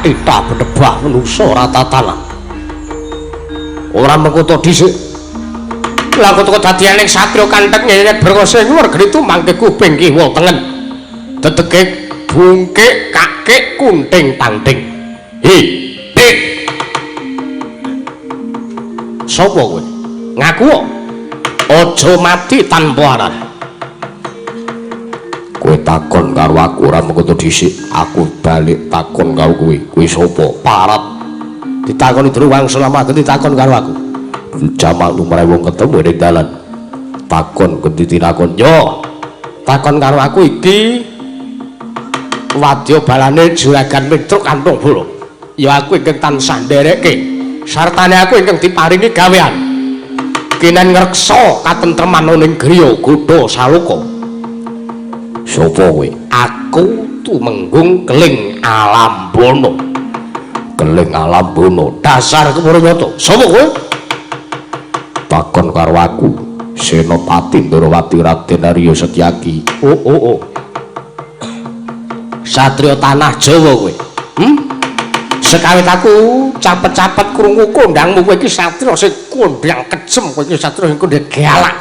Titah bedebah manusa ora tatanan. Ora mengko dhisik. Lah kok dadiane satriya kanthek nyeyet brengose ngwergeni tumangke kuping kiwa tengen. Dedeke bungkik kakek kunting tangting. Hi, dik. Sopo kowe? Ngaku aja mati tanpa arah. Kowe takon karo aku ora mengko dhisik, aku balik takon karo kowe. Kowe sapa? Parat. Ditakoni durung wangsul amaken ditakon karo aku. Jamal lumrahe wong ketemu ning dalan. Takon gendi tinakon. Yo. Takon karo aku iki wadya balane Juragan Petruk Kantong Bolo. Ya aku ingkang tansah nderekke. Sartane aku ingkang diparingi gawean. Kinen ngreksa katentreman ning griya Godha Saloka. Sapa kowe? Aku Tumenggung Keling Alambono. Keling Alambono, dasar kepara nyata. Sapa kowe? Takon karo aku, Senopati Ndorowati Raden Arya Setyaki. Oh oh oh. Satria tanah Jawa kowe. Sekawit aku capet-capet krungu kondangmu kowe iki satria sing kondang kejem, kowe iki satria sing kondang galak.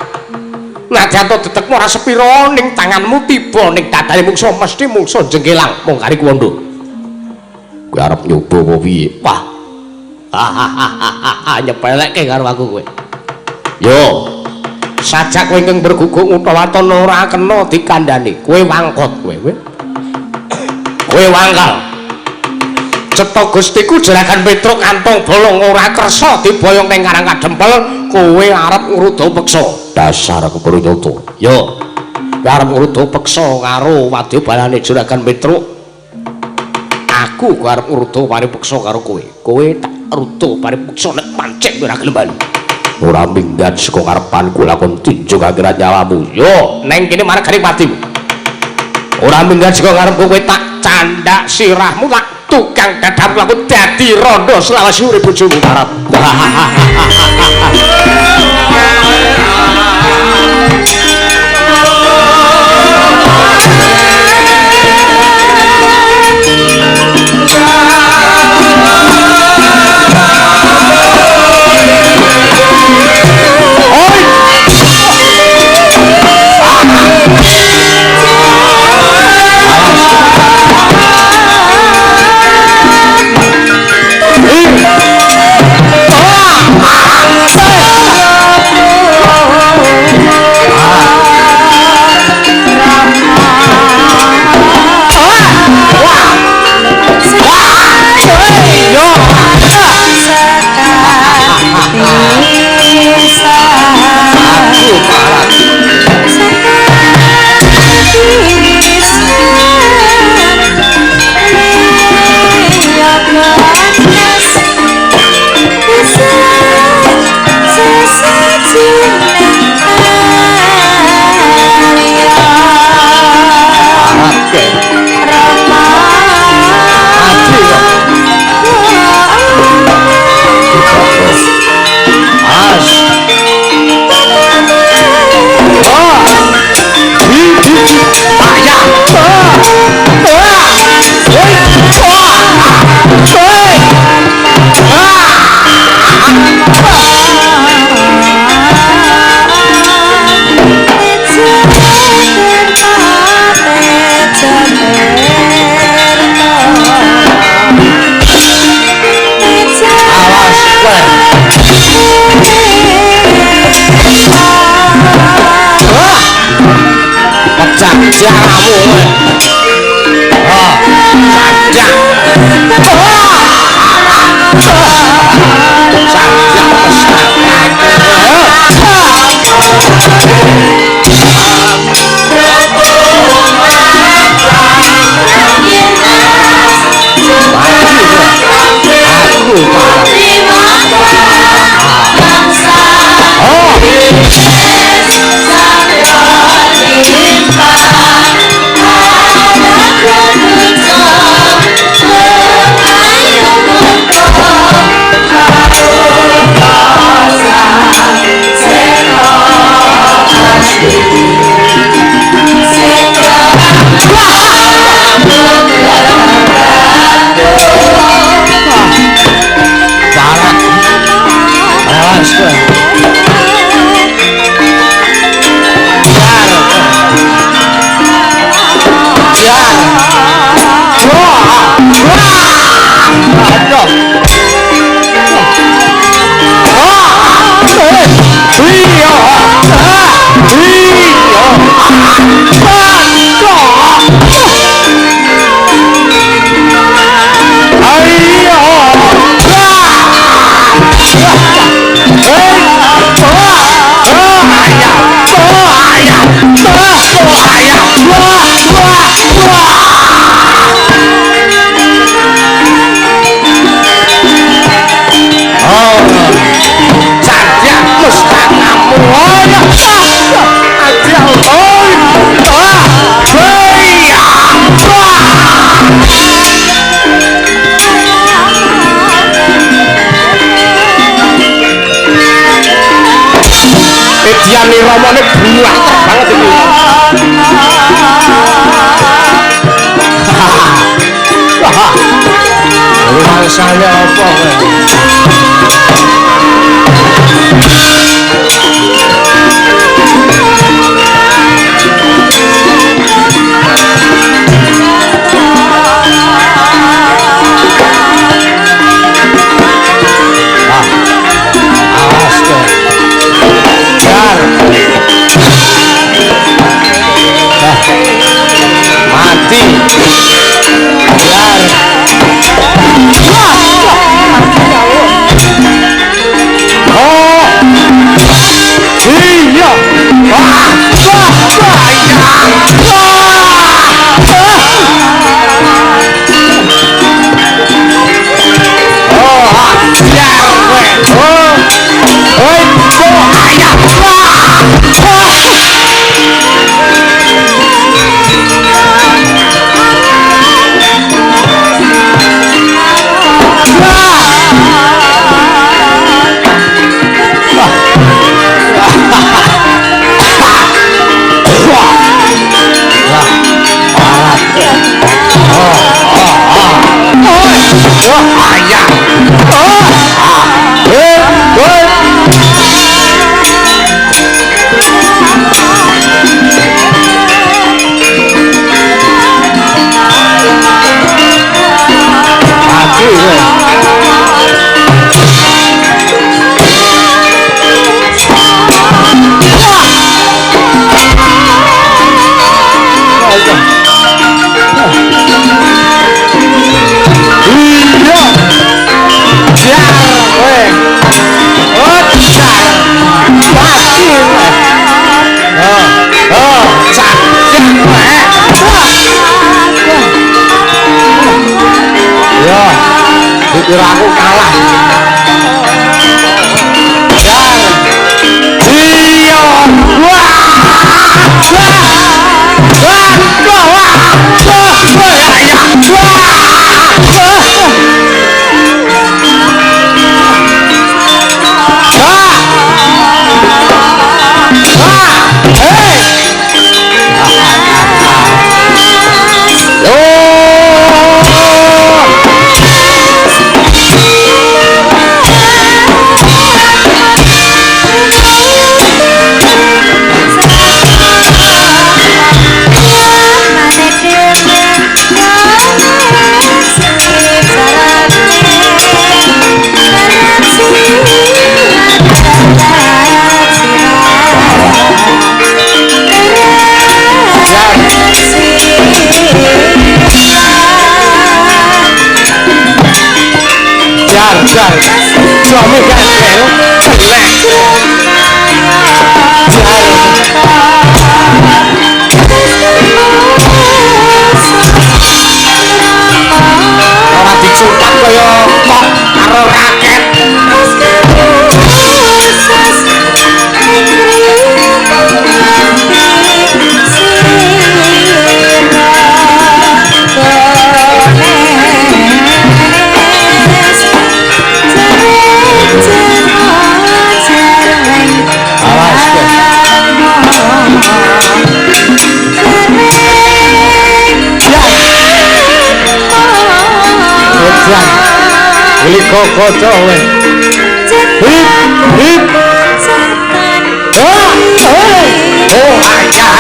Nadyan to detekmu ora sepira ning tanganmu tiba ning dadane mungsuh mesti mungsuh jengkelang mung kari kuwondo. Kowe arep nyoba apa piye? Wah. Hahaha nyepelekke karo aku kowe. Yo. Sajak kowe ingkang berguguk ngutha waton ora kena dikandhani. Kowe wangkot kowe. Kowe wangkal. Cetha Gustiku Juragan Petruk Kantong Bolong ora kersa diboyong ning Karang Kadempel, kowe arep ngruda peksa. Dasar kepara nyata. Yo. Kowe arep ngruda peksa karo wadya balane Juragan Petruk. Aku kowe arep ngruda paripeksa karo kowe. Kowe tak ruda paripeksa nek pancen kowe ora gelem bali. Ora minggat saka ngarepanku lakon tinjung akhirat nyawamu. Yo, neng kene marang garing patimu. Ora minggat saka ngarepku kowe tak candak sirahmu tak tukang dadam aku dadi rondo selawase urip bojomu arep. Jar. Wah. Wah. Aduh. Ah. Iya. Iya. Ediane romone buanter banget iki. Rumangsane apa kowe? Awas kowe. Jar. Mati. Jar. Oh. Iya. Wah, wah, wah, iya. Wah. Oh, jar kowe. Oh. Oi, oh, ayah. Wah. Wah. Dikira aku kalah. Jar. Iya. Wah. Wah. Wah. Wah. Wah. Wah. Jar, jar, suami gandel, kena. Jar. Ora dicutak kaya kok karo raket. Awas kowe. Jar. Beli kokoco kowe. Hip hip. Oh, oh, oh, ayah.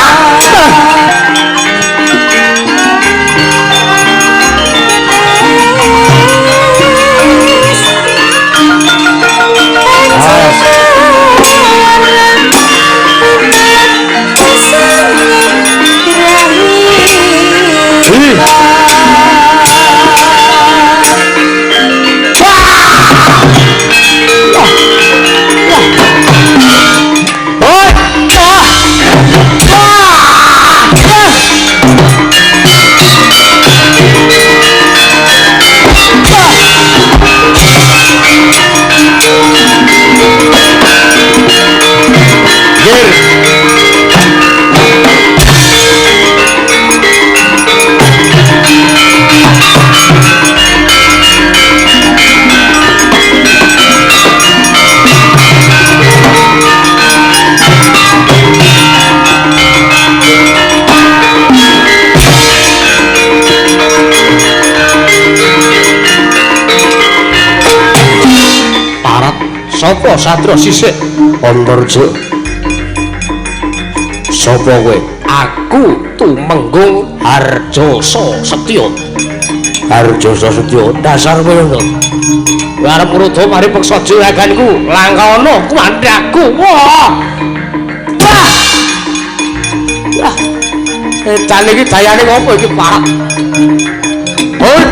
Sapa satria sisih Antarja? Sapa kowe? Aku Tumenggung Harjasa Setya. Harjasa Setya, dasar kowe ngono. Kowe arep ngruda mari peksa juraganku, langkana kuwandaku. Wah. Wah. Wah. Edan iki dayane ngopo iki, Pak? Hoi.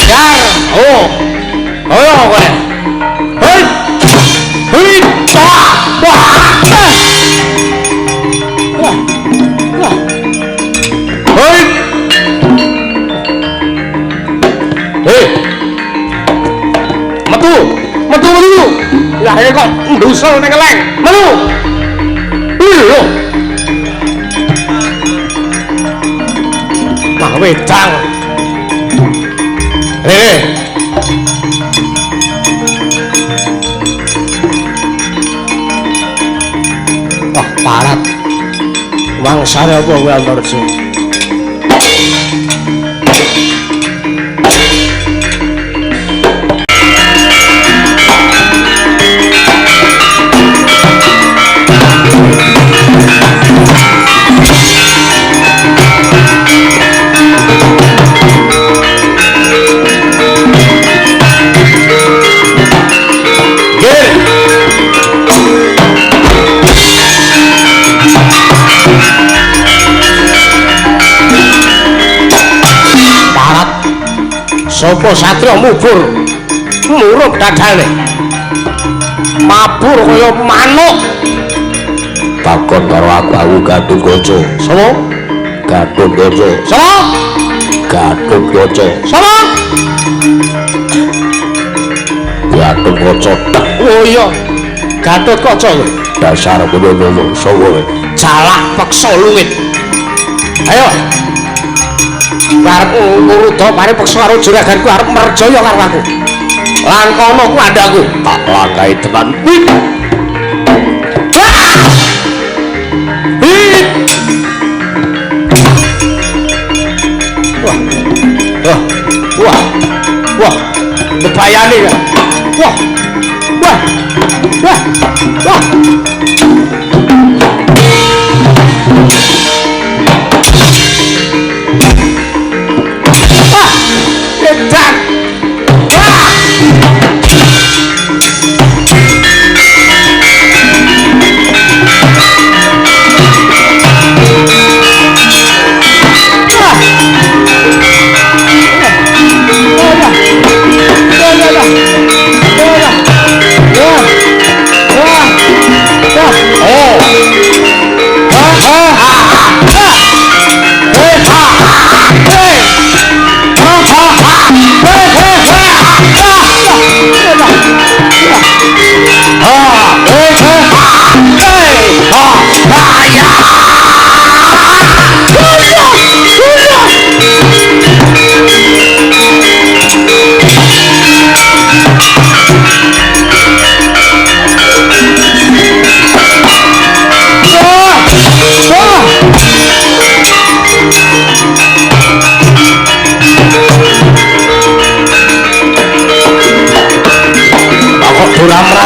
Dar. Oh. Ayo kowe. Hoi. Hoi. Wah. Wah. Wah. Wah. Hoi. Hei. Metu. Metu metu. Lah kok ndusel ning keleng. Metu. Lho. Wah wedang. Wah parat. Wangsane apa kowe Antarja? Sapa satria mubur murup dadane mabur kaya manuk. Takon karo aku, aku Gatotkaca. Sapa? Gatotkaca. Sapa? Gatotkaca. Sapa? Gatotkaca. Oh iya, Gatotkaca kowe. Dasar ngono sapa kowe? Jalak peksa lungit. Ayo. Arep ngruda mari peksa karo juraganku arep merjaya karo aku. Langkana ku andhaku, tak langkahi tenan. Wah. Wah. Wah. Wah. Bebayane ya. Wah. Wah. Wah. Wah. Edan. Wah.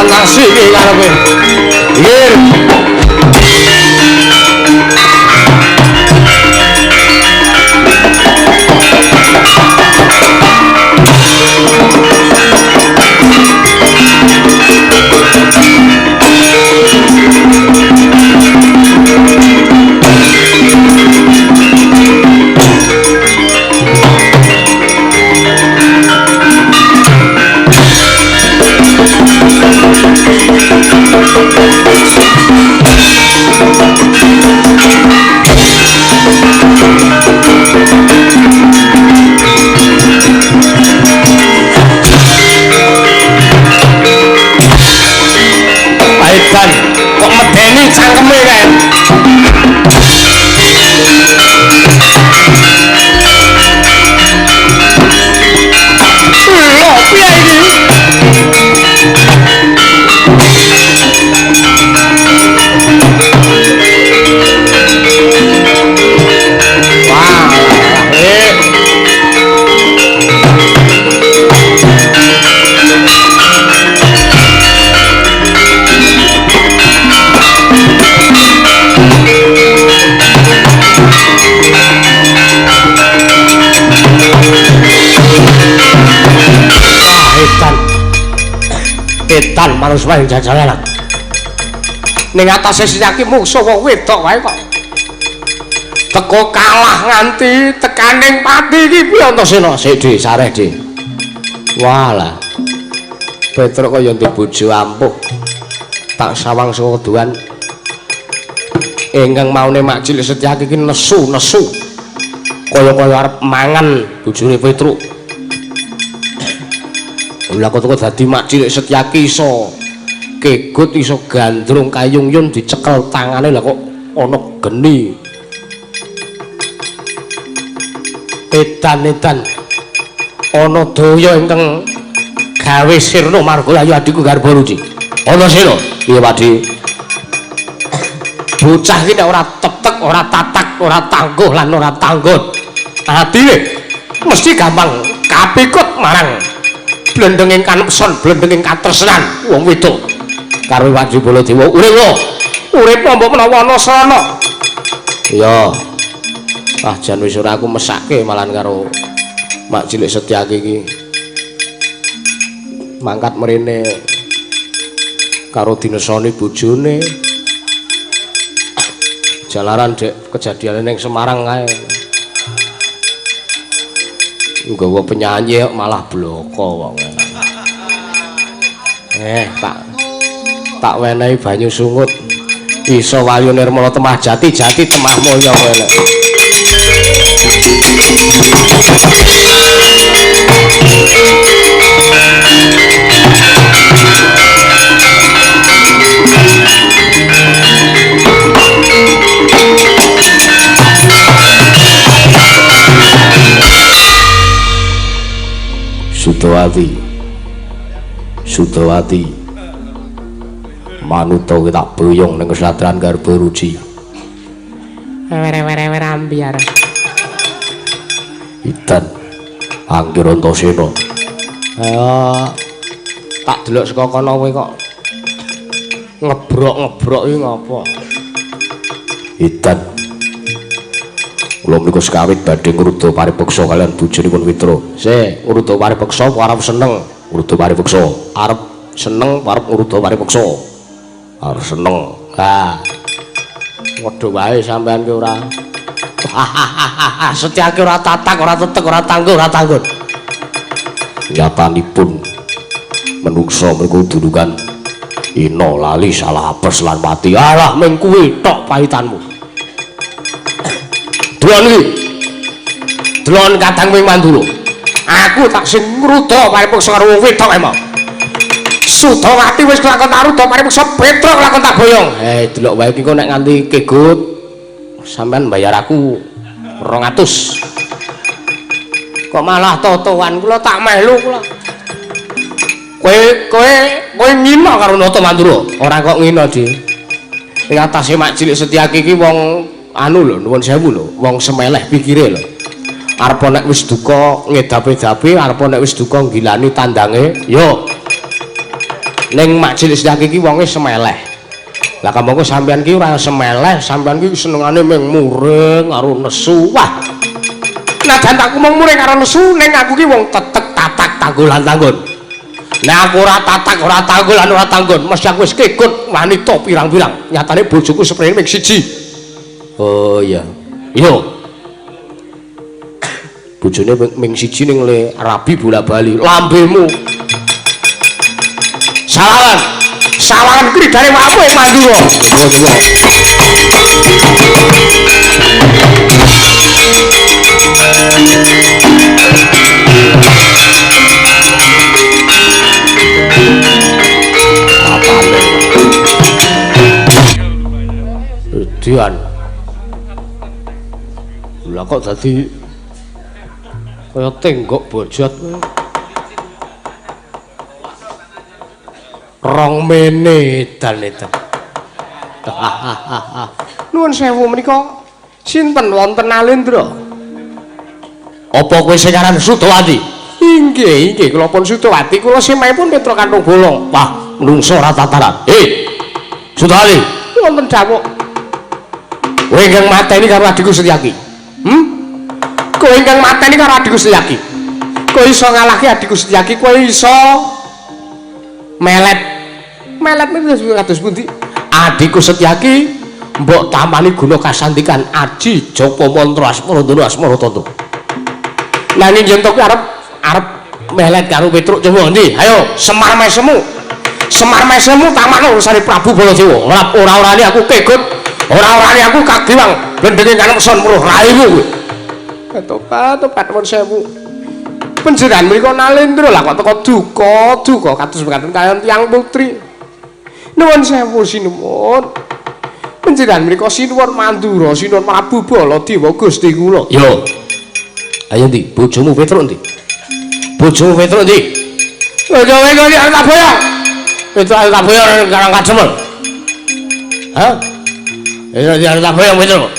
Nasi iki karepe. Nggih. Edan, kok medeni cangkeme kae. Lho, piye iki? Wah, manusma ing jajalan. Ning atase Setyaki mungsuh wong wedok wae kok. Teko kalah nganti tekaning pati iki piye Antasena? Sik Dik, sareh Dik. Walah. Petruk kaya ndek bojo ampuh. Tak sawang saka keduan. Ingkang maune mak cilik Setyaki iki nesu-nesu. Kaya-kaya arep mangan bojone Petruk. Lah kok dadi mak cilik Setyaki iso kegut iso gandrung kayung yun dicekel tangane lah kok ana geni. Edan-edan ana daya ingkang gawe sirna marga ayu adhiku Garba Ruci. Ana sira? Piye Pakdi? Bocah iki nek ora tetek, ora tatak, ora tangguh lan ora tanggut atine mesti gampang kapikut marang blendenging kanepson, blendenging katresnan wong wedok. Karo Pakdi Baladewa, urip wae. Urip mbok menawa ana srana. Iya. Ah jan wis ora aku mesake malan karo mak cilik Setyaki iki. Mangkat mrene karo dinesoni bojone. Jalaran dek kejadiane ning Semarang kae. Nggawa penyanyi kok malah bloko wong. Tak wenehi banyu sungut. Iso wayu nirmala temah jati, jati temah mulya kowe lek. Sudawati, Sudawati, manuta kowe tak boyong ning kesatran Garba Ruci. Were-were ambyar. Idan Angger Antasena. Ayo tak delok saka kono kowe kok ngebrok-ngebrok iki ngapa? Idan kula menika sekawit badhe ngruda paripeksa kalian bojonipun Witra. Sik, ngruda paripeksa apa arep seneng? Ngruda paripeksa. Arep seneng arep ngruda paripeksa. Arep seneng. Ha. Padha wae sampean ki ora. Setyaki ora tatak, ora tetek, ora tangguh, ora tanggun. Nyatanipun menungsa mriku dudukan ina lali salah apes lan mati. Alah ming kuwi tok pahitanmu. Delon iki. Delon kadang wing Mandura. Aku tak sing ngruda paripeksa karo wong wedok emang. Sudawati wis kelakon tak ruda paripeksa Petruk kelakon tak boyong. Delok wae iki kok nek nganti kegut sampean bayar aku 200. Kok malah totoan kula tak melu kula. Kowe ngina karo Nata Mandura. Ora kok ngina, Dik. Ing atase mak cilik Setyaki iki wong anu lho, nuwun sewu lho, wong semeleh pikire lho. Arep nek wis duka ngedape-dape, arep nek wis duka nggilani tandange, yo. Ning mak cilik Setyaki iki wonge semeleh. Lah kamangka sampean ki ora semeleh, sampean ki senengane mung muring karo nesu. Wah. Najan tak mung muring karo nesu, ning aku ki wong tetek tatak tangguh lan tanggun. Nek aku ora tatak, ora tangguh lan ora tanggun, mesti aku wis kekut wanita pirang-pirang. Nyatane bojoku seprene mung siji. Oh iya. Yo. Bojone ming siji ning le rabi bola-bali. Lambemu. Salawan. Sawangan kridane wae Mandura. Apane? Dian. Lah kok dadi kaya tenggok bojot. Rong mene edan-edan. Nuwun sewu menika sinten wonten Alendra? Apa kowe sing aran Sudawati? Inggih, inggih kula pun Sudawati, kula semahipun Petruk Kanthong Bolong. Wah, menungso ora tataran. Sudawati, wonten dawuh. Kowe ingkang mateni karo adhiku Setyaki. Kowe ingkang mateni karo adhiku Setyaki. Kowe iso ngalahke adhiku Setyaki, kowe iso melet Melet niku kados pundi? Adhiku Setyaki mbok tamani guna kasantikan aji japa mantra asmara ndana asmara tata. Lah yen to kuwi arep melet karo Petruk coba endi? Ayo Semar mesemu. Semar mesemu tamakno urusane Prabu Baladewa. Ora ora-orane aku kegut, ora-orane aku kagiwang blendenge kanekson weruh raimu kowe. Tobat tobat nuwun sewu. Panjenengan mriku Nalendra lah kok teko duka, duka kados mekaten kaliyan tiyang putri. Nuwun sewu sinuwun. Panjenengan mriku sinuwun Mandura, sinuwun Prabu Baladewa Gusti kula. Yo. Ayo ndi? Bojomu Petruk ndi? Bojomu Petruk ndi? Aja kowe iki arep tak boyong. Petruk arep tak boyong Karang Kademel. Hah? Ayo arep tak boyong Petruk.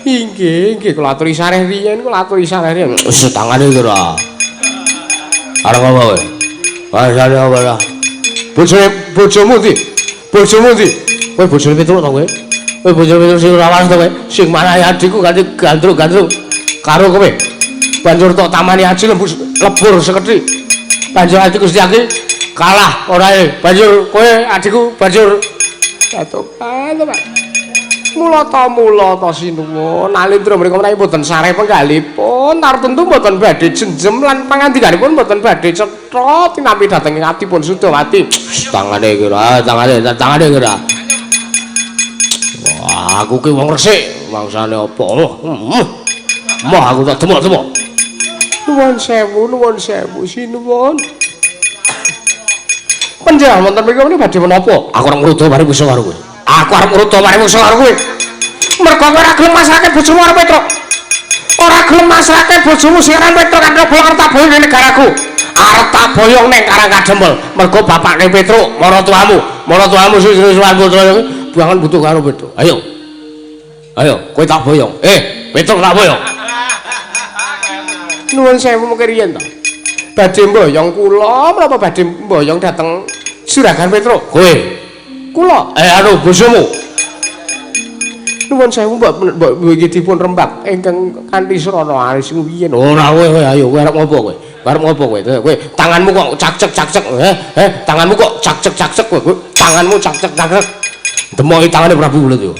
Inggih, inggih kula aturi sareh riyen, kula aturi sareh riyen. Wis tangane iki ora. Arep apa kowe? Rasane apa lah? Bojone bojomu ndi? Bojomu ndi? Kowe bojone Petruk to kowe? Kowe bojone Petruk sing ora waras to kowe? Sing marahi adhiku ganti gandruk-gandruk karo kowe. Banjur tok tamani aji lebur sekedhik. Banjur adhiku Setyaki kalah orae. Banjur kowe adhiku banjur tobat, Pak. Mulata mulata sinuwun Nalendra mriku menawi mboten sareh penggalipun tartentu mboten badhe jenjem lan pangandikanipun mboten badhe cetha tinampi dhateng ing atipun Sudawati. Tangane iki ora, tangane, tangane iki ora. Wah, aku ki wong resik, mangsane apa? Moh aku tak demok-demok. Nuwun sewu, nuwun sewu sinuwun. Panjenengan wonten mriku menika badhe menapa? Aku arep ngruda mari wisa karo kowe. Aku arep ngruda mari wisa karo kowe. Mergo kowe ora gelem masrahke bojomu karo Petruk. Ora gelem masrahke bojomu sing aran Petruk kanthi boyong arep tak boyong ning negaraku. Arep tak boyong ning Karang Kadempel. Mergo bapakne Petruk, maratuamu, maratuamu sing suwan putra buangan butuh karo Petruk. Ayo. Ayo, kowe tak boyong. Petruk tak boyong. Nuwun sewu mungkin riyen to. Badhe mboyong kula menapa badhe mboyong dhateng Juragan Petruk? Kowe. Kula. Anu bojomu. Nuwun sewu mbok mbok iki dipun rembak ingkang kanthi srana aris riyen. Ora kowe kowe ayo kowe arep ngopo kowe? Arep ngopo kowe? Kowe tanganmu kok cak-cek-cak-cek. Tanganmu kok cak-cek-cak-cek kowe. Tanganmu cak-cek-cak-cek. Demoki tangane Prabu Baladewa.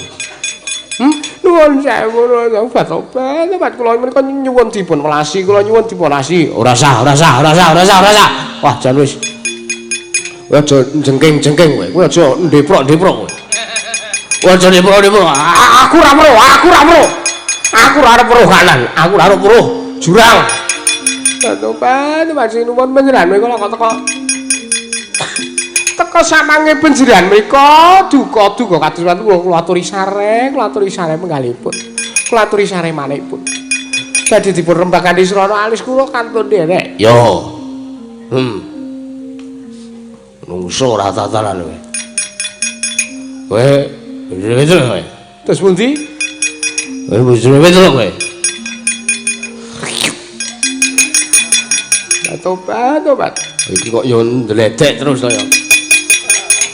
Nuwun sewu obat-obat, obat kula menika nyuwun dipun welasi, kula nyuwun dipun welasi. Ora sah, ora sah, ora sah, ora sah, ora sah. Wah, jan wis. Kowe aja jengking-jengking kowe. Kowe aja ndeprok-ndeprok kowe. Kowe aja ndeprok-ndeprok. Aku ora weruh, aku ora weruh. Aku ora arep weruh kanan, aku ora arep weruh jurang. Obat, obat sinuwun panjenengan menika kok teko. Teka samange panjenengan mriku duka-duka kados kula aturi sareh, kula aturi sareh penggalipun. Kula aturi sareh manehipun. Badhe dipun rembak kanthi srana alis kula kantun nderek. Yo. Nungso ora tataran kowe. Kowe bojone Petruk kowe. Terus pundi? Kowe bojone Petruk kowe. Tobat, tobat. Iki kok yo ndledek terus to ya.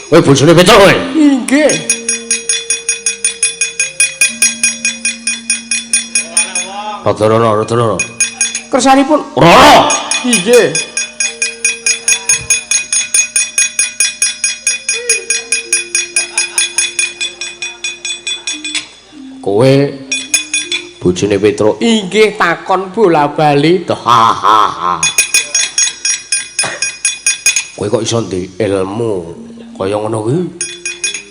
Kowe bojone Petruk kowe? Inggih. Rada rono, rada rono. Kersanipun rono. Inggih. Kowe bojone Petruk? Inggih, takon bola-bali. Ha ha ha. Kowe kok iso ndek ilmu kaya ngono kuwi?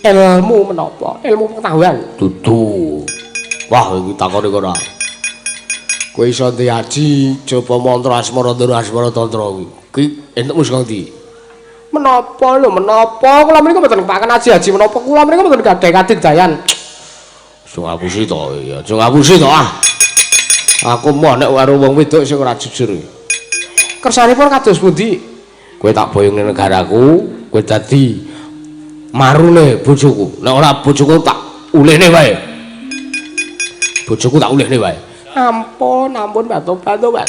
Ilmu menapa? Ilmu pengetahuan. Dudu. Wah, iki takone kok ora. Kowe iso ndek aji japa mantra asmara ndara asmara tantra kuwi. Kuwi entukmu saka ndi? Menapa lho, menapa? Kula menika mboten kepaken aji-aji menapa. Kula menika mboten gadhah kadigdayan. Aja ngapusi to, aja ngapusi to ah. Aku moh nek karo wong wedok sing ora jujur. Kersanipun kados pundi? Kowe tak boyong ning negaraku, kowe dadi marune bojoku. Nek ora bojoku tak ulihne wae. Bojoku tak ulihne wae. Ampun, ampun batu-batu, Pak.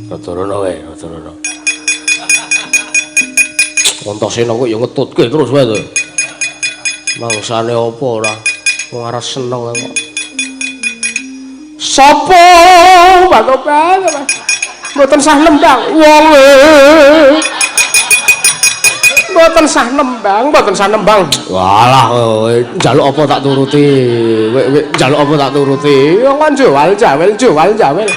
Rada rono wae, rada rono. Antasena kok ya ngetutke terus wae to. Mangsane apa ora? Wong arep seneng kok. Sopo? Batu-batu, Pak. Mboten sah nembang wong. Mboten sah nembang, mboten sah nembang. Walah, njaluk apa tak turuti. Wek njaluk apa tak turuti. Ya kon jual jawel, jual jawel.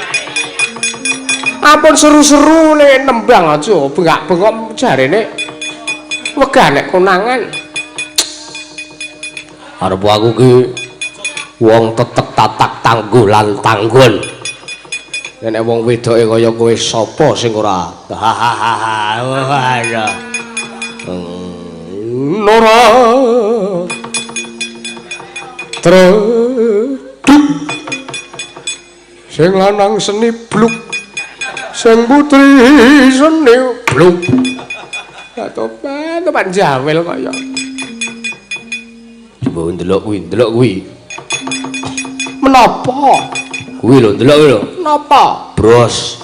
Ampun seru-seru nek nembang aja bengak-bengok jarene wegah nek konangan. Arep aku ki wong tetek tatak tangguh lan tanggon. Nek wong wedoke kaya kowe sapa sing ora? Hahaha. Walah. Nora. Treduk. Sing lanang seni bluk. Sing putri seni bluk. Topan jawel kaya. Coba ndelok kuwi, ndelok kuwi. Menapa? Kuwi lho, ndelok kuwi lho. Napa? Bros.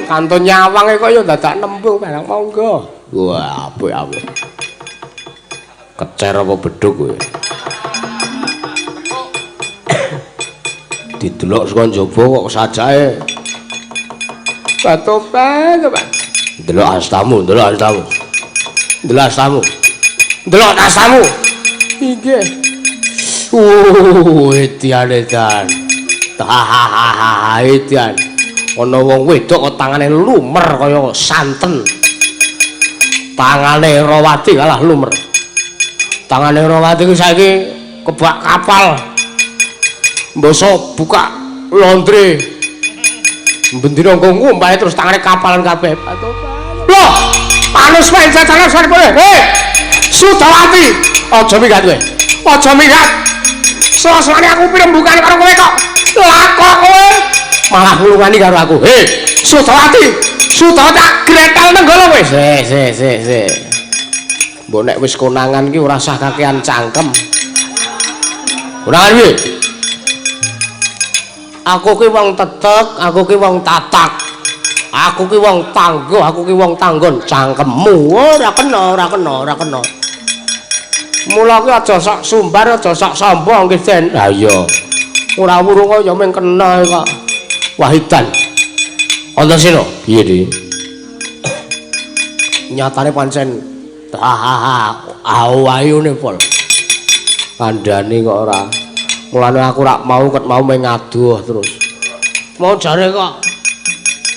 Kanton nyawange kaya dadak nembung barang monggo. Wah, apik-apik. Kecer apa bedhug kowe? Didelok saka njaba kok sajake. Batopan, topan. Ndelok astamu, ndelok astamu. Ndelok astamu. Ndelok astamu. Inggih. Edian edan. Hahaha, edian. Ana wong wedok kok tangane lumer kaya santen. Tangane Rawati kalah lumer. Tangane Rawati ku saiki kebak kapal. Mbasa buka laundry. Bendina nggo ngumpahe terus tangane kapalan kabeh. Loh, panus wae jajanan kowe. Hei, Sudawati, aja minggat kowe. Aja minggat. Sela-selane aku pirembukan karo kowe kok. Lakok kowe. Malah nglungani karo aku. Hei, Sudawati, Sudawati tak gretel nenggala kowe. Sik, sik, sik, sik. Mbok nek wis konangan ki ora usah kakean cangkem. Konangan piye? Aku ki wong tetek, aku ki wong tatak. Aku ki wong tangguh, aku ki wong tanggon. Cangkemmu ora kena, ora kena, ora kena. Mula ki aja sok sumbar, aja sok sombong nggih, Den. Ha iya. Ora wurung kaya mung kena kok. Wahidan. Antasena, piye, Dik? Nyatane pancen hahaha, ayune pol. Kandhane kok ora. Mulane aku rak mau ket mau mung ngaduh terus. Mau jare kok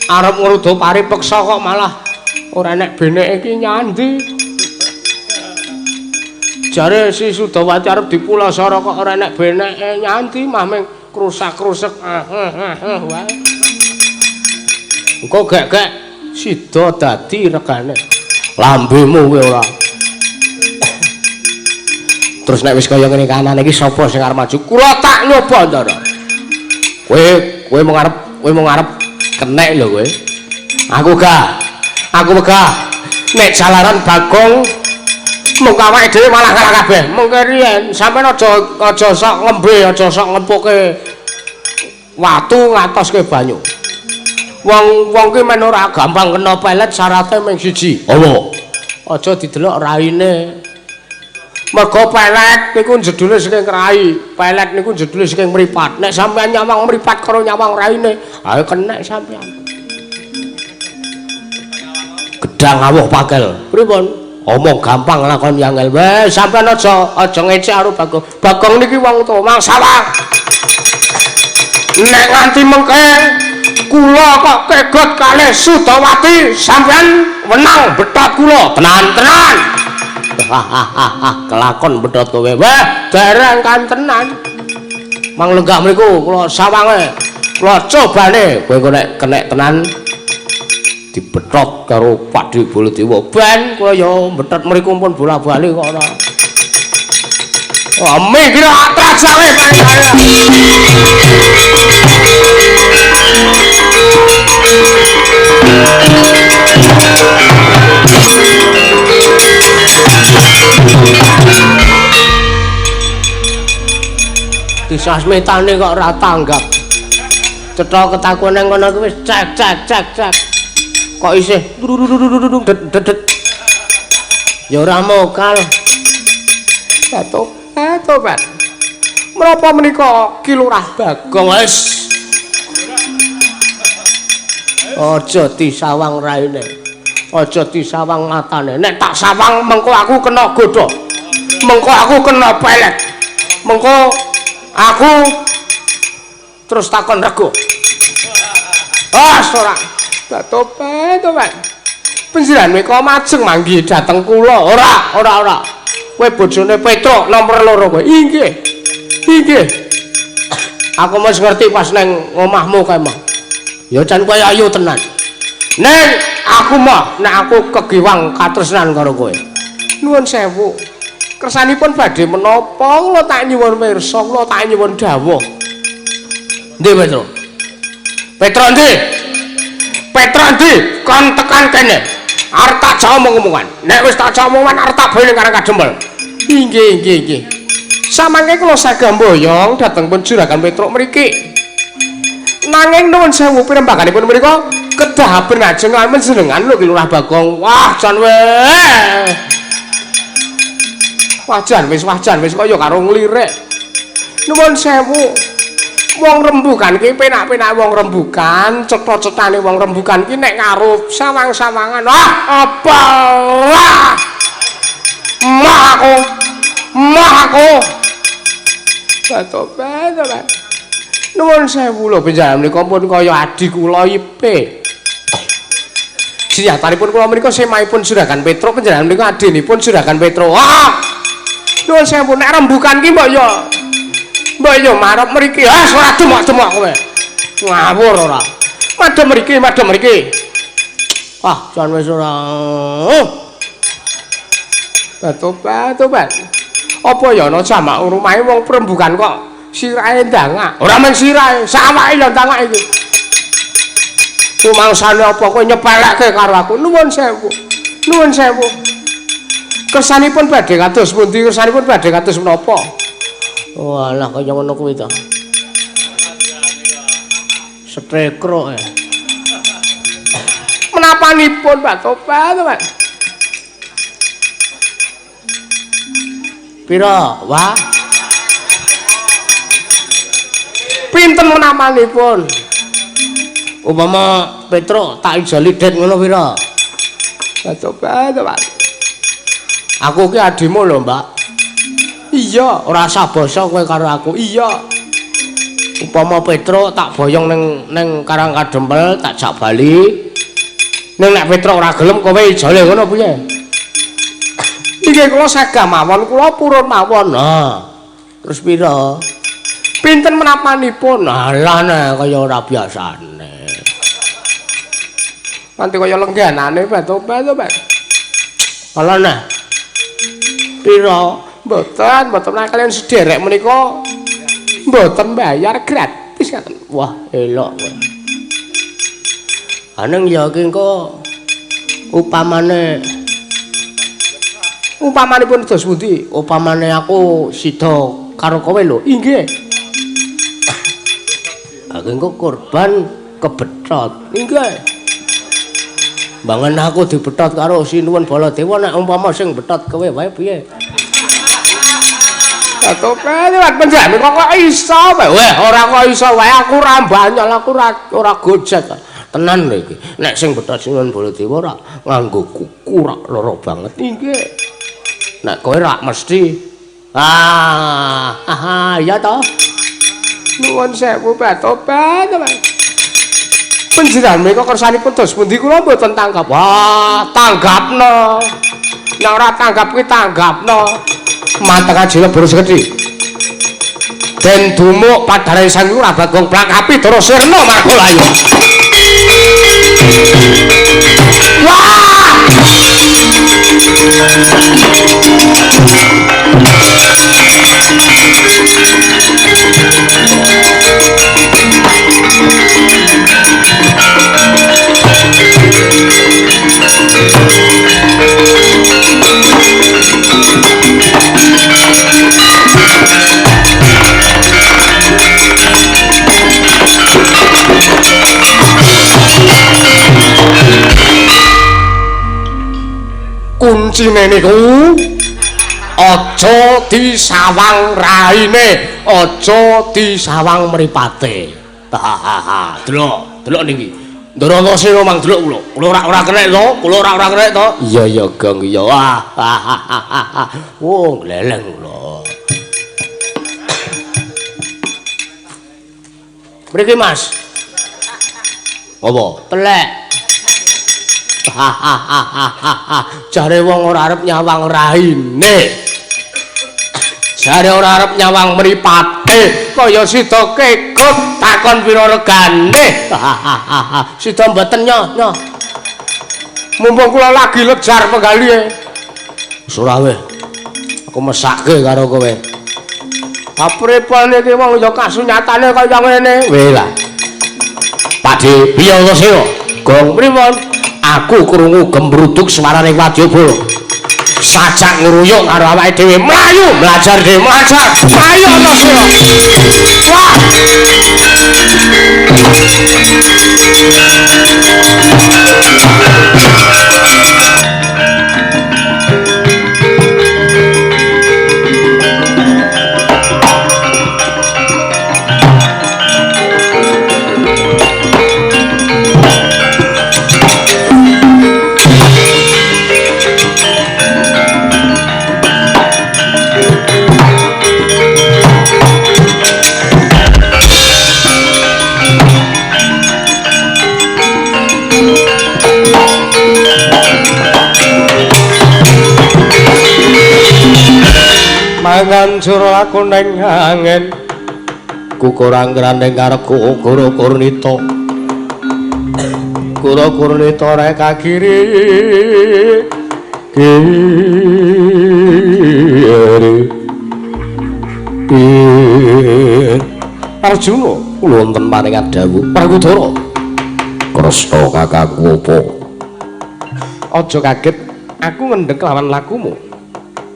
arep ngrudo pari peksa kok malah ora enek beneke iki nyandi. Jare si Sudawati arep dipulasara kok ora enek beneke nyandi mah mung krusak-krusek wae. Engko gek-gek sida dadi regane. Lambemu kowe ora. Terus nek wis kaya ngene kanane iki sapa sing arep maju? Kula tak nyoba, Ndara. Kowe kowe mung arep kowe mung arep kenek lho kowe. Aku gak. Aku wegah. Nek jalaran Bagong mung awake dhewe malah kalah kabeh. Mung riyen sampeyan aja aja sok ngembe, aja sok ngempuke watu ngatoske banyu. Wong-wong ki men ora gampang kena pelet syarate mung siji. Apa? Aja didelok raine. Mergo pelet niku jedule saking rai, pelet niku jedule saking mripat. Nek sampeyan nyawang mripat karo nyawang raine, ayo kenek sampeyan. Gedang awuh pakel. Pripun? Omong gampang lakon angel. Weh, sampeyan aja aja ngecek karo Bagong. Bagong niki wong tuwa sawang. Nek nganti mengke kula kok kegot kalih Sudawati, sampeyan wenang betot kula. Tenan-tenan. Hahaha, kelakon betot kowe. Weh, dereng kantenan. Mang lenggah mriku kula sawange. Kula cobane kowe kok nek kenek tenan dibetot karo Pakde Baladewa. Ben kula ya betot mriku pun bola-bali kok ora. Wah, mikir trajake panjenengan. Disasmitane kok ora tanggap. Cetha ketakon nang kono kuwi wis cek cek cek cek. Kok isih det det. Ya ora mokal. Tobat. Menapa menika Ki Lurah Bagong wis. Aja disawang raine. Aja disawang matane. Nek tak sawang mengko aku kena godha. Mengko aku kena pelet. Mengko aku terus takon rego. Ah, ora. Tobat, tobat. Panjenengan menika majeng manggi dhateng kula. Ora, ora, ora. Kowe bojone Petruk nomor 2 kowe. Inggih. Inggih. Aku wis ngerti pas nang omahmu kae mah. Ya jan kowe ayu tenan. Ning aku mah nek aku kegiwang katresnan karo kowe. Nuwun sewu. Kersanipun badhe menapa kula tak nyuwun pirsa, kula tak nyuwun dawuh. Ndi Petruk? Petruk ndi? Petruk ndi? Kon tekan kene. Arep tak jak omong-omongan. Nek wis tak jak omongan arep tak boyong karo Kadempel. Inggih, inggih, inggih. Samangke kula sagah mboyong dhateng pun Juragan Petruk mriki. Nanging nuwun sewu pirembaganipun menika kedah benajeng lan panjenengan lho Ki Lurah Bagong. Wah, jan weh. Wah, jan wis, wah jan wis kaya karo nglirik. Nuwun sewu. Wong rembugan ki penak-penak wong rembugan, cetha-cethane wong rembugan ki nek karo sawang-sawangan. Wah, apa? Wah. Mah aku. Mah aku. Tobat, tobat. Nuwun sewu lho panjenengan menika pun kaya adi kula Ipe. Sinyatanipun kula menika semahipun Juragan Petruk, panjenengan menika adinipun Juragan Petruk. Wah. Nuwun sewu nek rembugan ki mbok yo mbok yo marep mriki. Ah, ora demok-demok kowe. Ngawur ora. Madhep mriki, madhep mriki. Wah, jan wis ora. Tobat, tobat. Apa ya ana jamak rumahe wong prembugan kok sirahe ndangak. Ora men sirahe, sawake ya ndangak iki. Rumangsane apa kowe nyepelekke karo aku? Nuwun sewu. Nuwun sewu. Kersanipun badhe kados pundi? Kersanipun badhe kados menapa? Walah kaya ngono kuwi to. Setekruk e. Menapanipun Pak Tobat, Pak? Pira? Wah. Pinten menapanipun? Upama Petruk tak ijoli det ngono pira? Pak Tobat, Pak. Aku ki adimu lho, Mbak. Iya, ora usah basa kowe karo aku. Iya. Upama Petruk tak boyong ning Karang Kadempel, tak jak bali. Ning nek Petruk ora gelem kowe ijole ngono piye? Inggih kula sagah mawon, kula purun mawon. Nah, terus pira? Pinten menapanipun? Alah nah kaya ora biasane. Nanti kaya lengganane Tobat, Tobat. Alah nah. Pira? Mboten, mboten nek kalian sederek menika mboten bayar gratis ngaten. Wah, elok kowe. Aneng ya iki engko upamane upamanipun dos pundi? Upamane aku sida karo kowe lho. Inggih. Aku engko korban kebethot. Inggih. Bangen aku dibethot karo Sinuwun Baladewa nek umpama sing bethot kowe wae piye? Tobat, panjenengan kok iso wae. Weh, ora kok iso wae aku ora banyol, aku ora gojek. Tenan lho iki. Nek sing bethot Sinuwun Baladewa ora nganggo kuku ora lara banget. Inggih. Nek kowe rak mesti ah, ah, iya toh. Nuwun sewu Pak Tobat, Pak. Panjenengan menika kersanipun dos pundi kula mboten tanggap. Wah, tanggapno. Nek ora tanggap kuwi tanggapno. Mateng ajila baru segede. Den dumuk padare Sang Lurah Bagong Plakapi Dara Sirna Margalayu. Wah! Kuncine niku aja disawang raine, aja disawang mripate. Hahaha, delok, delok niki. Ndara Antasena mang delok kula. Kula ora kenek to, kula ora kenek to. Iya iya Gong iya. Wah. Oh, gleleng kula. Mriki Mas. Apa? Telek. Jare wong ora arep nyawang raine. Jare ora arep nyawang mripate, kaya sida kekut takon pira regane. Sida mboten nyo, nyo. Mumpung kula lagi lejar penggalihe. Wis ora weh. Aku mesake karo kowe. Apripane iki wong ya kasunyatane kaya ngene. Weh lah. Pakde, piye Antasena? Gong pripun? Aku krungu gembruduk swarane wadyabala. Sajak ngruyuk karo awake dhewe mlayu, mlajar dhewe, mlajar. Mlayu Antasena. Wah. Mangan jur laku ning angin kukurang ning karepku Guru Kurnita. Guru Kurnita rek kagiri kiri. Arjuna kula wonten paringan dawuh Werkudara. Kresna kakangku apa? Aja kaget aku ngendhek lawan lakumu.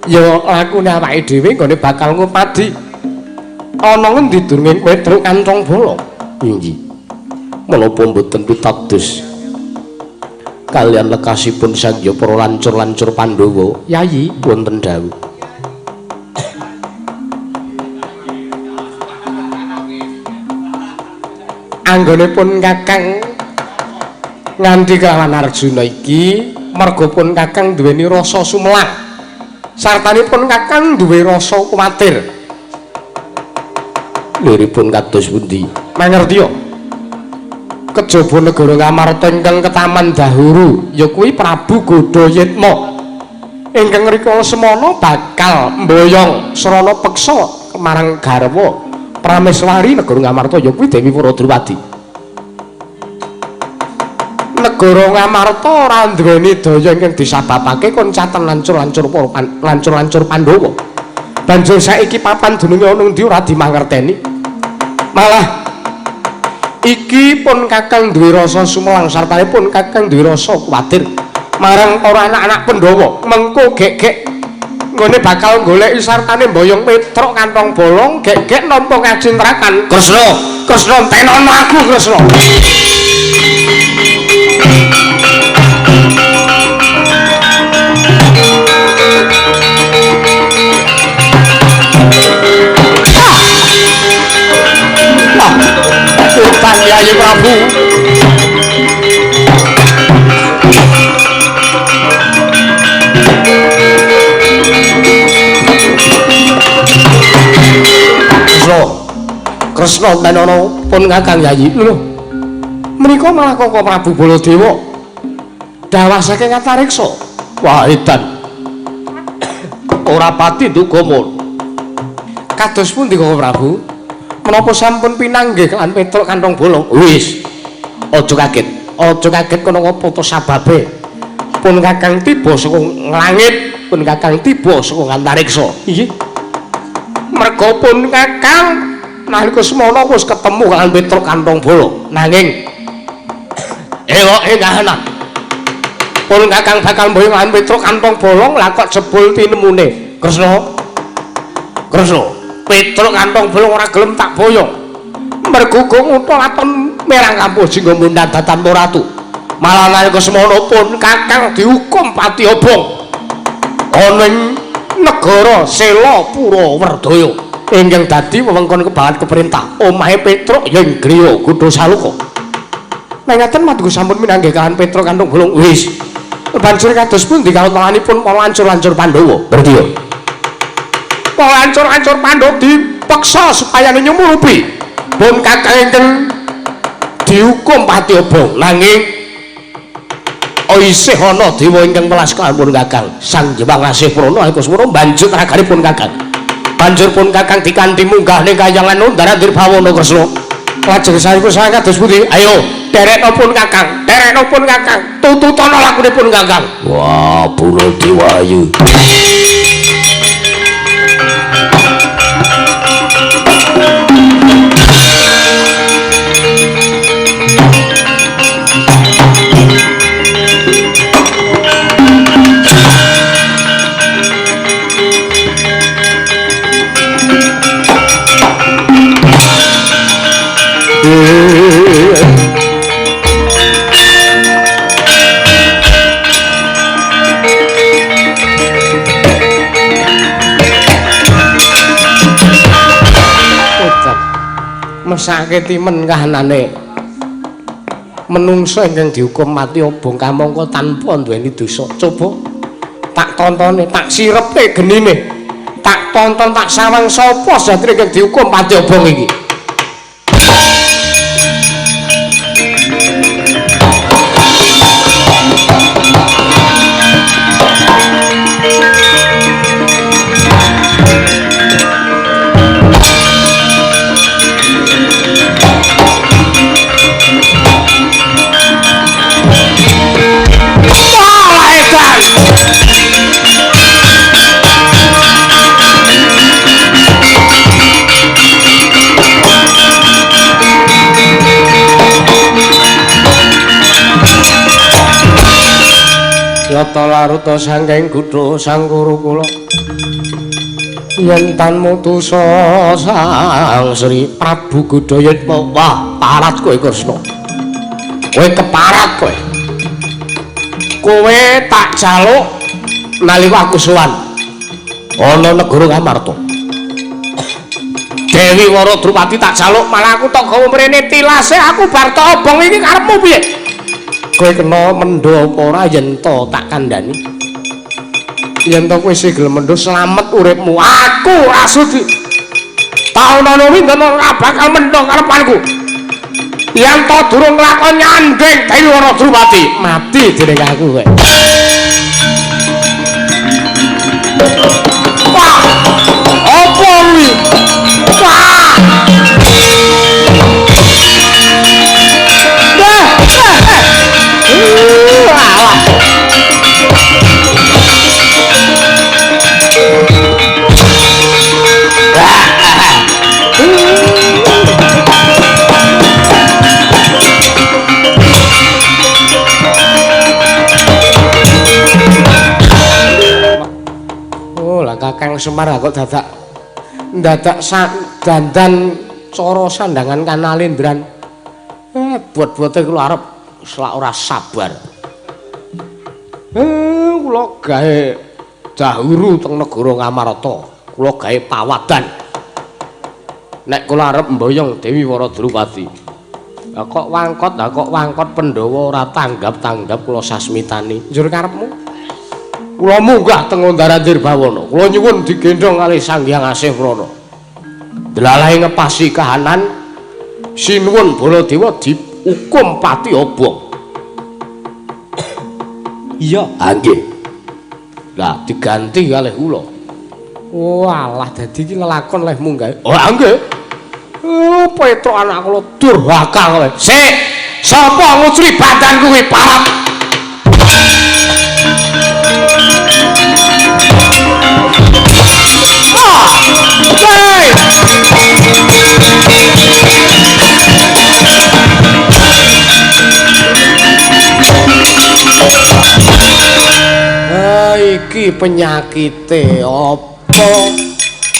Ya lakune awake dhewe nggone bakal ngupadi. Ana ngendi durunge Petruk kantong bolong? Inggih. Menapa mboten pitados kalian lekasipun Sang Hyang para lancur-lancur Pandhawa? Yayi wonten dawuh. Anggonipun Kakang nganti kelawan Arjuna iki merga pun Kakang duweni rasa sumelang. Sartanipun Kakang duwe rasa kuwatir. Liripun kados pundi? Mangertiya. Kejaba negara Ngamarta ingkang ketaman dahuru ya kuwi Prabu Godhayitma. Ingkang rikala semana bakal mboyong srana peksa marang garwa Prameswari negara Ngamarta ya kuwi Dewi Puradruwadi. Negara Ngamarta ora duweni daya ingkang disababake koncaten lancur-lancur lancur-lancur Pandhawa. Banjur saiki papan dununge ana endi ora dimangerteni. Malah iki pun Kakang duwe rasa sumelang sartane pun Kakang duwe rasa kuwatir marang para anak-anak Pandhawa. Mengko gek-gek nggone bakal goleki sartane mboyong Petruk kantong bolong gek-gek nampa kacintrakan. Kresna, Kresna tenono aku Kresna. Utang Yayi Prabu. Kresna, Kresna tenono pun Kakang Yayi. Lho, menika malah Koko Prabu Baladewa dawah saking antariksa. Wah edan. Ora pati duga mun. Kados pundi Koko Prabu? Menapa sampun pinanggih lan Petruk kantong bolong? Wis. Aja kaget. Aja kaget kono apa to sababe? Pun Kakang tiba saka langit, pun Kakang tiba saka antariksa. Inggih. Merga pun Kakang nalika semana wis ketemu lan Petruk kantong bolong. Nanging eloke kahanan. Pun Kakang bakal mboyong lan Petruk kantong bolong lah kok jebul tinemune. Kresna. Kresna. Petruk kantong bolong ora gelem tak boyong. Mergo ngutha waton merang kampuh jingga mundhan datan ratu. Malah nalika semana pun Kakang dihukum pati obong. Ana ing negara Sela Pura Werdaya ingkang dadi wewengkon kebahan keperintah. Omahe Petruk ya ing griya Gudha Saluka. Nek ngaten madhuku sampun minanggih kalian Petruk kantung gulung. Wis. Banjur kados pundi kautamanipun para lancur-lancur Pandhawa? Ngerti ya? Para lancur-lancur Pandhawa dipeksa supaya nyumurupi pun Kakang ingkang dihukum pati obong. Nanging isih ana dewa ingkang welas kalawan Kakang Sang Hyang Asih Prana eka swara banjur raganipun Kakang. Banjur pun Kakang dikanthi munggah ning kayangan Undara Bawana Kresna. Lajeng saipun saya kados pundi? Ayo derekno pun Kakang, derekno pun Kakang, tututana lakunipun Kakang. Wah, Baladewa ayu. Mesake timen kahanane menungso ingkang dihukum mati obong kamangka tanpa nduweni dosa. Coba tak tontone, tak sirepe genine, tak tonton, tak sawang sapa sejatine ingkang dihukum pati obong iki. Yata laruta saking gudha sangkuru kula yen tanmu dosa Sang Sri Prabu Gudayatma. Wah, parat kowe Kresna, kowe keparat kowe. Kowe tak jaluk nalika aku sowan ana negara Ngamarta. Dewi Wara Drupadi tak jaluk, malah aku tok gawa mrene tilase aku bar tok obong iki karepmu piye? Kowe kena mendho apa ora yen to tak kandhani. Yen to kowe isih gelem mendho slamet uripmu. Aku ora sudi. Taunane winten ora bakal mendho karepanku. Yen to durung nglakon nyanding Dewi Wara Drupadi, mati dening aku kowe. Wah! Apa kuwi? Wah! Oh, lah Kakang Semar kok dadak dandan cara sandangan kanalendran. Buat-buate kula arep selak ora sabar. Kula gawe dahuru teng negara Ngamarta. Kula gawe pawadan. Nek kula arep mboyong Dewi Wara Drupadi. Lah kok wangkot, lah kok wangkot Pandhawa ora tanggap-tanggap kula sasmitani. Njur karepmu? Kula munggah teng Undara Bawana. Kula nyuwun digendhong kalih Sang Hyang Asih Prana. Delalahe ngepasi kahanan sinuwun Baladewa dihukum pati obong. Iya, nggih. Lah diganti kalih kula. Walah dadi iki lelakon leh munggahe. Oh, nggih. Petruk anak kula durhaka kowe. Sik, sapa ngucuri badanku kuwi parap? Iki penyakite apa?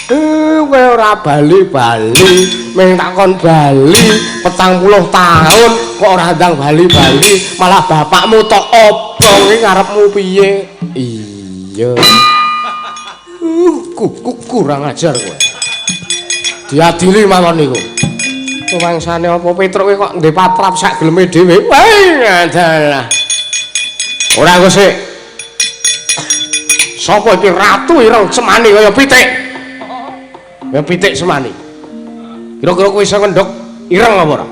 Kowe ora bali-bali, mung takon bali 40 tahun kok ora ndang bali-bali, malah bapakmu tok obong iki karepmu piye? Iya. Kurang ajar kowe. Diadili mawon niku. Rumangsane apa Petruk kok ndek patrap sak geleme dhewe. Wah, dalah. Ora aku sik. Sapa iki ratu ireng semani kaya pitik? Kaya pitik semani. Kira-kira kowe iso ngendhog ireng apa ora?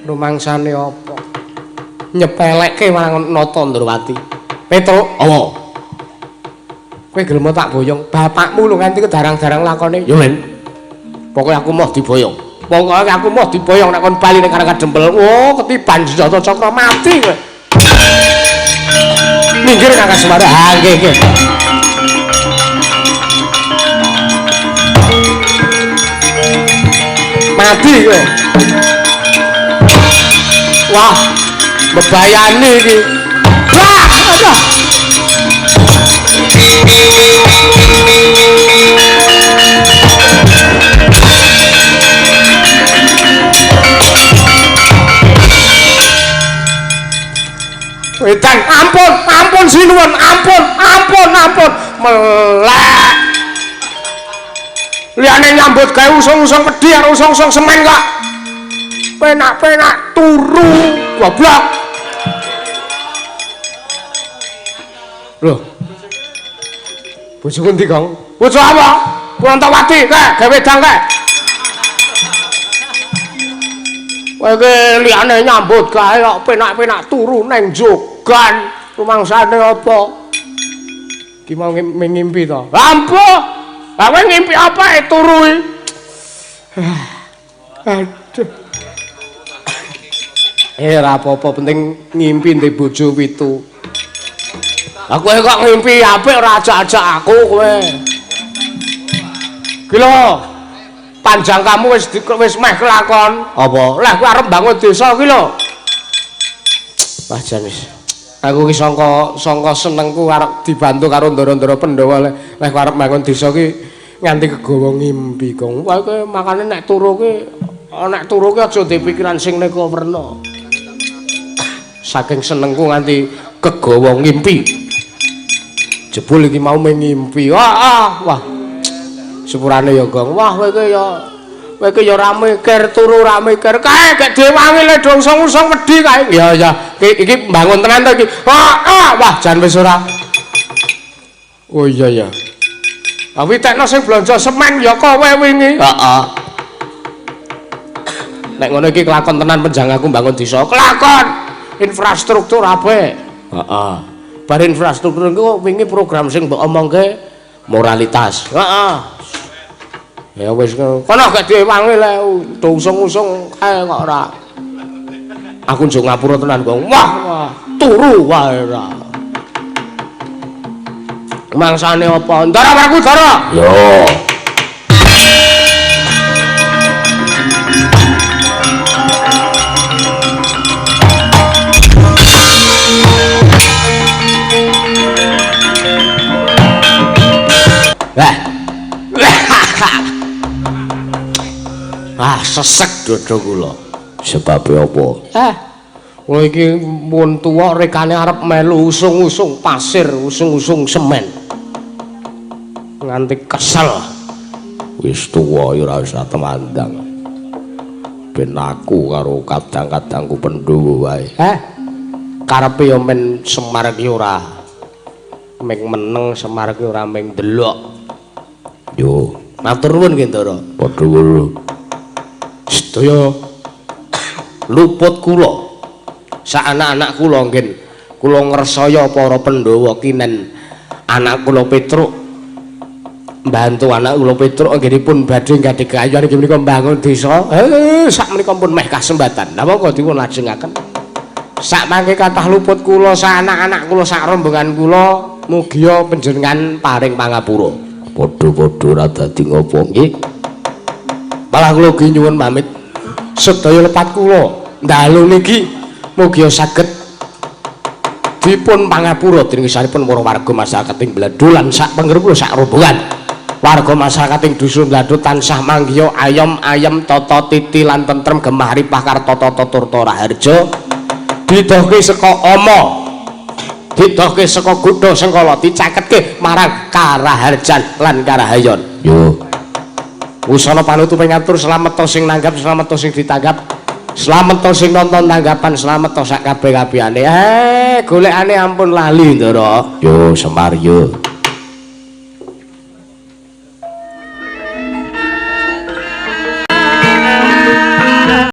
Rumangsane apa? Nyepelekke marang Nata Ndrawati. Petruk, apa? Kowe gelem tak boyong bapakmu lho nganti kedarang-darang lakone. Ya men. Pokoke aku moh diboyong. Pokoke aku moh diboyong nek kon bali ning Karang Kadempel. Oh, ketiban senjata cakra mati kowe. Minggir Kakang Semar. Ha nggih nggih. Mati kowe. Wah, bebayani iki. Wah, aduh. Wedan, ampun, ampun sinuwun, ampun, ampun, ampun. Melek. Liyane nyambut gawe usung-usung pedhi karo usung-usung semen kok. Penak-penak turu, goblok. Loh. Bojoku ndi, Kang? Bojo apa? Pulontowati, kae gawe wedang kae. Kowe iki liyane nyambut gawe kok penak-penak turu neng jogan. Rumangsane apa? Ki mau ngimpi to. Ampuh. Lah kowe ngimpi apa e turu iki? Aduh. Ora apa-apa, penting ngimpi ndek bojo pitu. Lah kowe kok ngimpi apik ora ajak-ajak aku kowe. Ki lho. Panjang kamu wis wis meh kelakon. Apa? Lah kowe arep bangun desa ki lho. Wah jan wis. Aku ki sangka senengku arep dibantu karo ndara-ndara Pandhawa leh kowe arep bangun desa ki nganti kegawa ngimpi, Gong. Wah kowe makane nek turu ki aja ndek pikiran sing neka werna. Saking senengku nganti kegawa ngimpi. Jebul iki mau ngimpi. Wah, wah. Sepurane ya, Gong. Wah, kowe iki ya ora mikir turu ora mikir. Kae gek diwangi le dong usung-usung wedi kae. Ya ya, iki mbangun tenan to iki. Heeh, wah jan wis ora. Oh iya ya. Ah witekno sing blonjo semen ya kowe wingi. Heeh. Nek ngono iki kelakon tenan penjang aku mbangun desa. Kelakon infrastruktur apik. Heeh. Bar infrastruktur iku wingi program sing mbok omongke moralitas. Heeh. Ya wis kono gak diwangi le usung-usung kae kok ora. Aku njuk ngapura tenan, Gong. Wah, wah, turu wae ora. Mangsane apa? Ndara Werkudara. Yo. Lah. Ah, sesek dada kula. Sebabe apa? Kula iki mun tuwa rekane arep melu usung-usung pasir, usung-usung semen. Nganti kesel. Wis tuwa ya ora usah temandang. Ben aku karo kadang-kadangku Pandhawa wae. Karepe ya men Semar ki ora ming meneng, Semar ki ora ming ndelok. Yo, matur nuwun nggih, Ndara. Padha kula. Sedaya luput kula. Sak anak-anak kula nggih kula ngresaya para Pandhawa kinen anak kula Petruk mbantu anak kula Petruk anggenipun badhe gadhah kayuan inggih menika mbangun desa. Sak menika pun meh kasembatan. Lha monggo dipun lajengaken. Sak mangke kathah luput kula sak anak-anak kula sak rombongan kula mugia panjenengan paring pangapura. Padha-padha ora dadi ngopo nggih. Malah kula ugi nyuwun pamit sedaya lepat kula dalu niki mugia saged dipun pangapura dening sanipun para warga masyarakat ing Bladhu lan sak pengger kula sak rombongan. Warga masyarakat ing dusun Bladhu tansah manggiya ayom ayem tata titi lan tentrem gemah ripah kartata taturta raharja. Didohke saka ama, didohke saka gudha sengkala, dicaketke marang karaharjan lan karahayon. Yo. Wusana panutup ngatur slamet sing nanggap, slamet sing ditanggap, slamet sing nonton tanggapan, slamet sak kabeh-kabehane. Golekane ampun lali, Ndara. Yo Semar yo.